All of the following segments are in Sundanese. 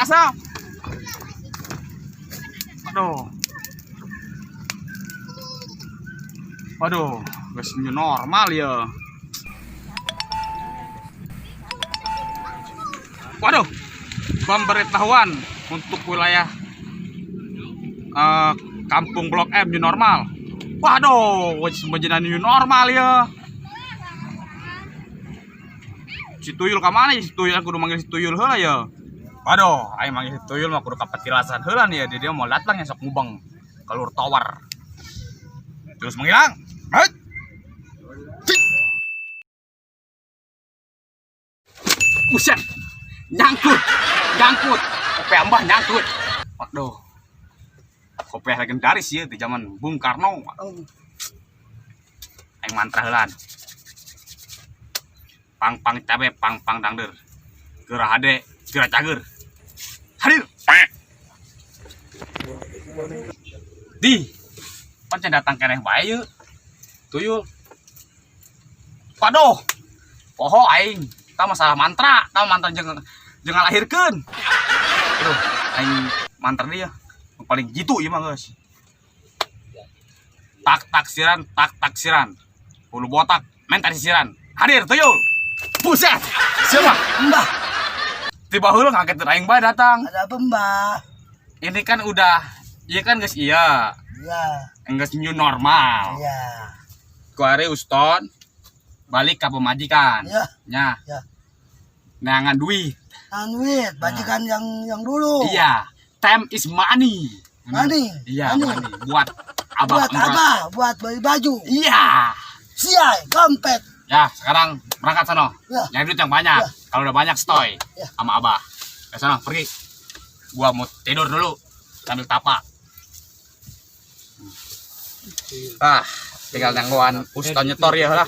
Tiasa. Aduh. Waduh, geus new normal ya. Waduh, pemberitahuan untuk wilayah Kampung Blok M new normal. Waduh, wis menjadi new normal ya. Si Tuyul ka mana ya? Si Tuyul kudu manggil si Tuyul heula ya. Waduh, aing manggil si Tuyul mah kudu ka petilasan heula nih ya. Dia mau datang ya sok ngubeng keluar tower. Terus menghilang. Hei. Buset. Nyangkut. Nyangkut. Kopiah mbah nyangkut. Waduh. Kopiah legendaris ya di zaman Bung Karno. Waduh. Aing mantra heulaan. Pang-pang cabe, pang-pang dangder. Geura hade, geura cager. Hadir. Di. Pan can datang keneh bae yeuh. Tuyul. Waduh. Poho aing. Tah masalah mantra, tah mantra jeung jeung ngalahirkeun. Aduh, aing mantra dia. Nu paling jitu ieu mah geus. Tak taksiran, tak taksiran. Hulu botak, menta sisiran. Hadir tuyul. Buset. Siapa? Mbah, Tiba heula ngagetin aing bae datang. ada apa Mbah? Ini kan udah, iya kan geus iya. Iya, Geus new normal. iya. Kuari uston balik ka pemajikan. Iya. Nya. Ya. Neangan duit. Duit, bajikan yang dulu. Iya. Time is money. Money. Iya, Money. money. Buat abah Buat empat. apa? Buat beli baju. Iya. Siai, dompet. Ya, sekarang berangkat sono. Ya. Nyari duit yang banyak. Ya. Kalau udah banyak stoy Ya. sama abah. Ya sono, pergi. Gua mau tidur dulu sambil tapa. Ah, tinggal nangguan uston nyetor ya lah.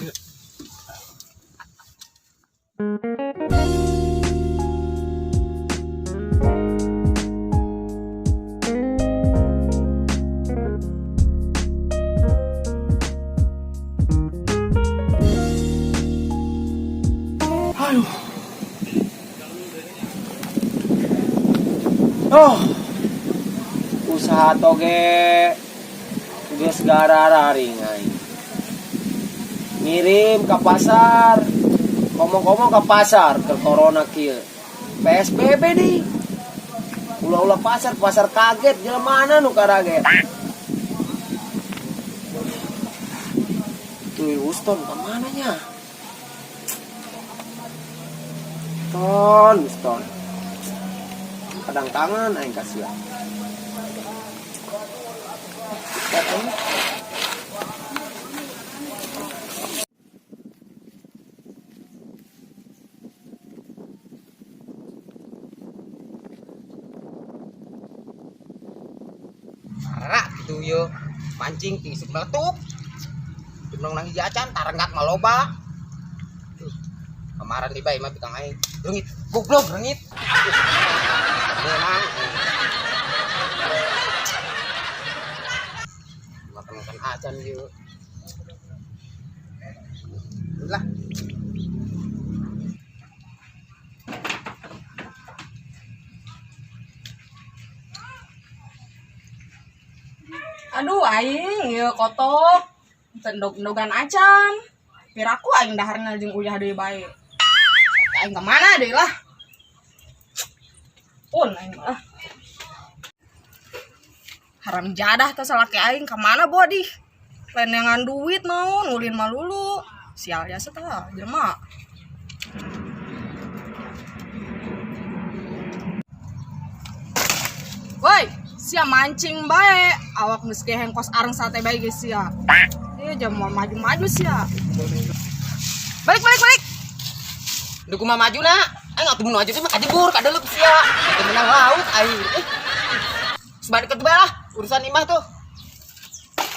Oh, usaha toge geus garararing aing. Ngirim ke pasar, ngomong-ngomong ke pasar ke corona kieu. PSBB nih. Ulah-ulah pasar, pasar kaget jelema mana nu karaget. Tuh Houston kemana nya? Ton, Houston. Kadang tangan aing kasihan. Rak gitu yo mancing isuk meletup menang nang hiji acan tarenggak maloba. Kemarin tiba mah bikang aing reungit goblok reungit menang makan makan acan yo lah. Aduh aing ieu kotok. Tendog-endogan acan. Piraku aing daharna jeung uyah deui bae. Aing ka mana deui lah. Pun aing mah. Haram jadah teh salaki aing ka mana bodih. Lain duit naon ulin malulu. Sial jasa teh jelema. Woi, sia mancing bae. Awak geus geheng kos areng sate bae geus sia. Ieu jam mau maju-maju sia. Balik balik balik. Duh kumaha maju na? Aing atuh mun maju teh mah kajebur kadeuleup sia. Teu menang lauk aing. Sebalik ke lah urusan imah tuh.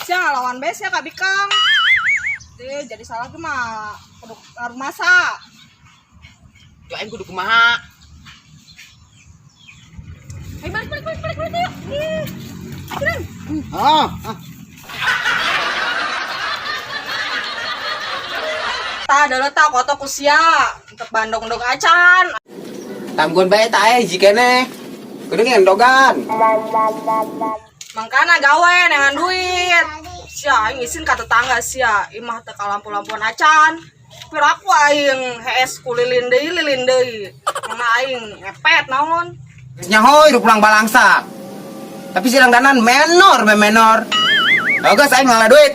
Sia ngalawan bae sia ka Bikang. Jadi salah ge mah kudu masa. Tuh aing kudu kumaha? Ayo balik balik balik balik balik yuk. Ih. Keren. Ah. Tah deuleu tah kotok ku sia. Untuk bandong-dong acan. Tangguan bae tah hiji keneh. Kudu ngendogan. Mangkana gawe neangan duit. Sia aing isin ka tetangga sia, imah teu kalampu-lampuan acan. Piraku aing hees ku lilin deui lilin deui. Mana aing ngepet naon. Geus nyaho hirup urang balangsa. Tapi si danan menor be menor. Geus aing ngalah duit.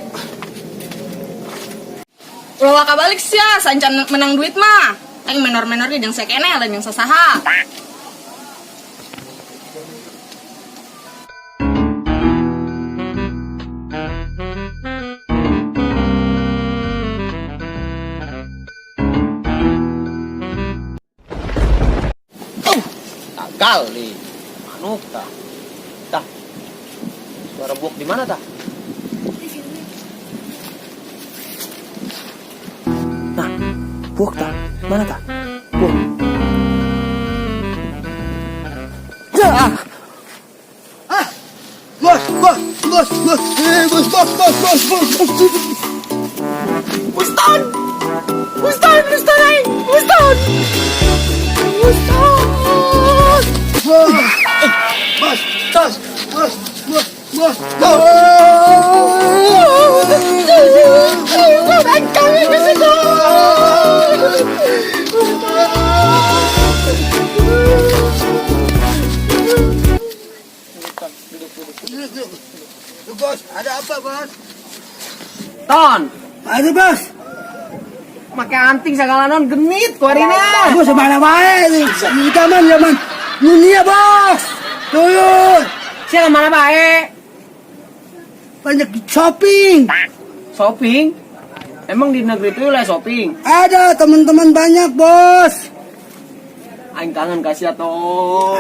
Ulah waka balik sia, sancan menang duit mah. Aing menor-menor ge jeung sekene lain jeung sasaha. Gagal nih. Manuk tah. Tah. Suara buak di mana tah? Nah, buak tah. Mana tah? Buak. Ya. Ah, bos, bos, bos, bos, eh, bos, bos, bos, bos, bos, bos. Uston. Uston, Uston aing. Uston. Uston. Bos, bos, bos, bos, bos, bos, bos. Kami bisa. Bos, ada apa, bos? Ton, Ada, bos. make anting segala non genit kuarina. Bos, mana bae nih. Di taman zaman dunia, bos. Tuyul. Sia mana bae? Banyak shopping. Shopping? Emang di negeri itu lah shopping? Ada teman-teman banyak, bos. Aing kangen kasih atuh.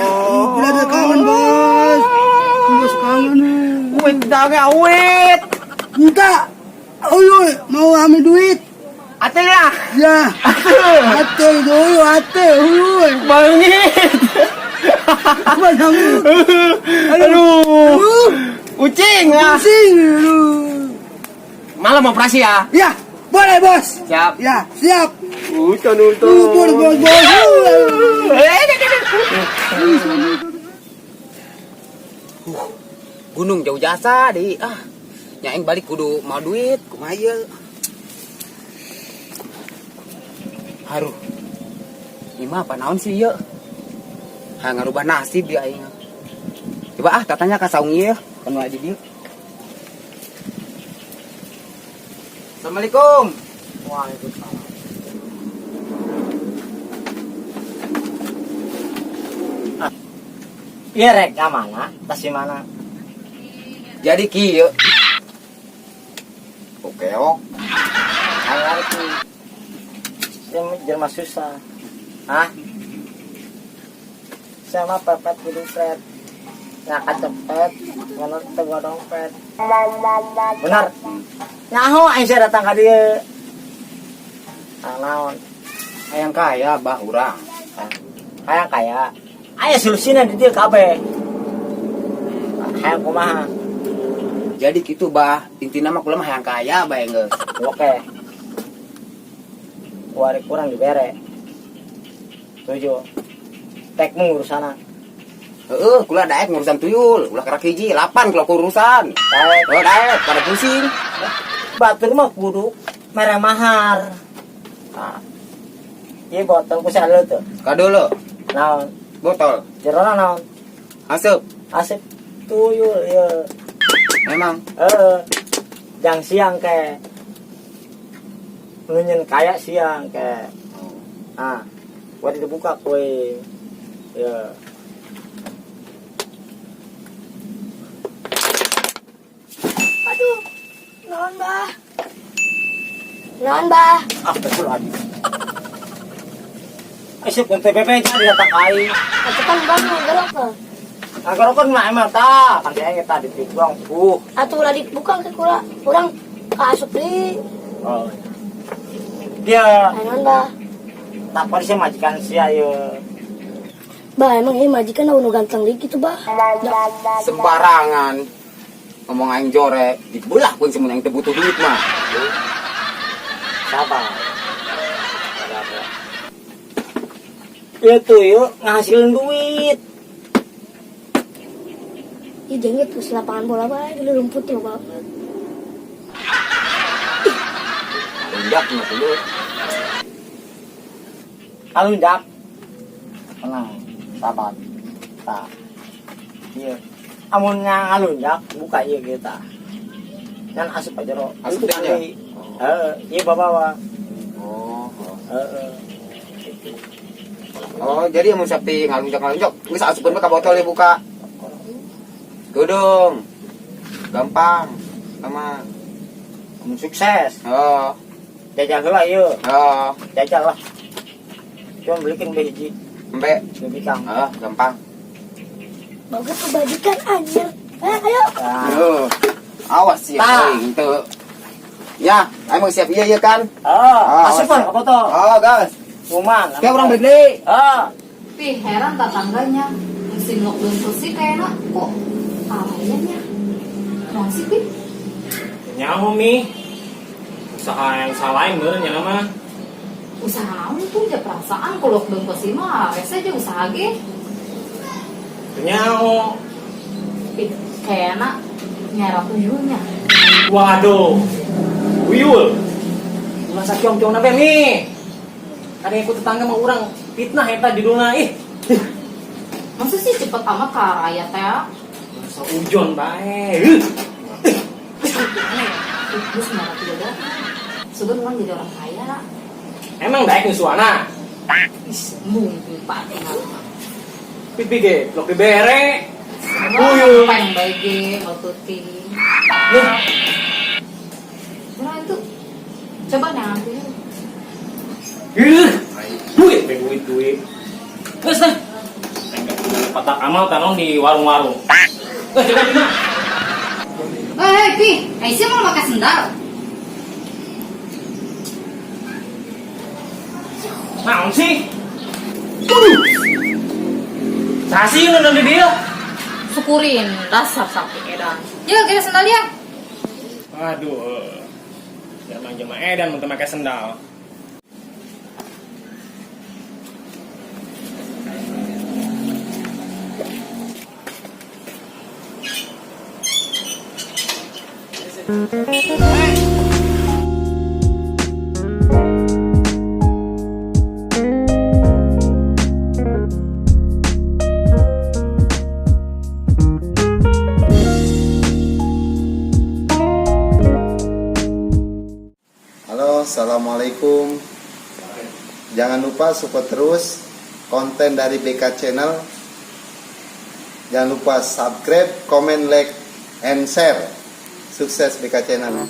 Udah ada kangen, bos. Bos kangen nih. Wit dah ge awit. Enggak. Uyul mau ambil duit. Ate lah. Ya. Ate dulu, ate, uyul. Bangit. Apa kamu? Aduh. Ucing ah. Pusing. Aduh. Malam operasi ya. Ya, boleh, bos. Siap. Ya, siap. Ucon Bos, bos, bos. Gunung jauh jasa di ah. Nya aing balik kudu mau duit, kumaha ieu. Haruh. Ini mah apa naon sih ieu? Ha ngarubah nasib dia aing. Coba ah katanya ka saung ieu, kan aja dieu. Assalamualaikum. Waalaikumsalam. Iya rek, ka mana? Tas di mana? Jadi kieu. Oke, ok. Aing ngerti. Saya jelma susah. Hah? Saya mah pepet kudu pet. Ngangkat cepet, ngono teu bawa dompet. Benar. Nyaho aing sia datang ka dieu. Ah naon? Hayang kaya bah urang. Hayang kaya. Aya solusina di dieu kabeh. Hayang kumaha? Jadi gitu bah, intina mah kula mah hayang kaya bae geus. Oke. Kuari kurang dibere. Tujuh. Tekmu urusana. Heeh, kula daek ngurusan tuyul, ulah kerak hiji, 8 kula urusan. Daek. Oh, daek, pada pusing. Batur mah kudu mere mahar. Nah. Ieu botol ku sia tuh. Kadeuleut. Naon? Botol. Jerona naon? Aseup. Asep tuyul ieu. Memang. Heeh. Jang siang ke. Nunyen kaya siang ke. Ah, buat dibuka kue. Ya. Aduh, naon bah? Naon bah? Ah, betul adik. Isip kun TPP jadi datang kai. Atuh kan bang ngegerok ke. Ngagerok mah emang ta, kan saya kita dibuang buh. Atuh ulah dibuka ke kula, urang kaasup deui. Oh. Dia Naon bah? tak sih majikan sia ye. Bah, emang ini majikan nu ganteng deui gitu bah. Sembarangan. Ngomong aing jorek, dibelah pun semun aing teu butuh duit mah. Sabar. Itu yuk ngasilin duit. Ih, jenggot terus lapangan bola bae, di rumput tuh banget. Lunjak mah dulu. Alunjak. Tenang, sabar. Tah. Iya. Amun ngalunjak buka ieu kita. Ngan asup aja ro. Asup teh nya? Heeh, ieu babawa. Oh. Heeh. Oh, jadi mun sapi ngalunjak-ngalunjak, geus asupkeun we ka botol ya buka. Gedung. Gampang. Sama. Amun sukses, Oh, jajal heula ieu. oh, Jajal lah. Cuma belikin be hiji, embe. lebih kang. Oh, gampang. Bagus kebajikan anjir. Eh, ayo. Tah. Tuh. Awas sih, Tah. aing teu. Ya, aing mau siap iya iya kan? Oh, Ah, asup awas. ka botol. Oh, gas. Kuman. Kayak orang beli. Oh, Pi, heran tetangganya. Musim lockdown selesai kayaknya kok alayanya. Naon sih, Pi? Nyaho mi. Usaha yang salahin meureun nya mah. Usaha naon tuh ya perasaan kalau lockdown selesai mah rese aja usaha ge. Teu nyaho. Pi, kayaknya nyara tuyulnya. Waduh. Uyul. Ulah sakiong-kiong nabe mi. Ada yang ikut tetangga mah urang fitnah eta judulna ih. Masa sih cepet amat ke rakyat ya? Masa ujon bae. Ih. Ih, terus nyara tuyul dah. Sugan orang jadi orang kaya. Emang daek nyusuana. Ih, mungkin pak tinggal. Pipi ge, blok dibere. Uyul. Pengen baik ge, mau tuti. Nih, Nah itu coba nanti. Ih, duit, be duit, duit. Terus dah. Patak amal tanong di warung-warung. Eh, coba di mana? Eh, Pi, Aisyah mau pakai sendal. Naon sih? Sasi nu di dia. Syukurin, dasar sapi edan. Ya, kita sendal ya. Aduh. Zaman jema edan mun teu make sendal. Halo, assalamualaikum. Jangan lupa support terus konten dari BK Channel. Jangan lupa subscribe, comment, like, and share. Sukses BK Channel.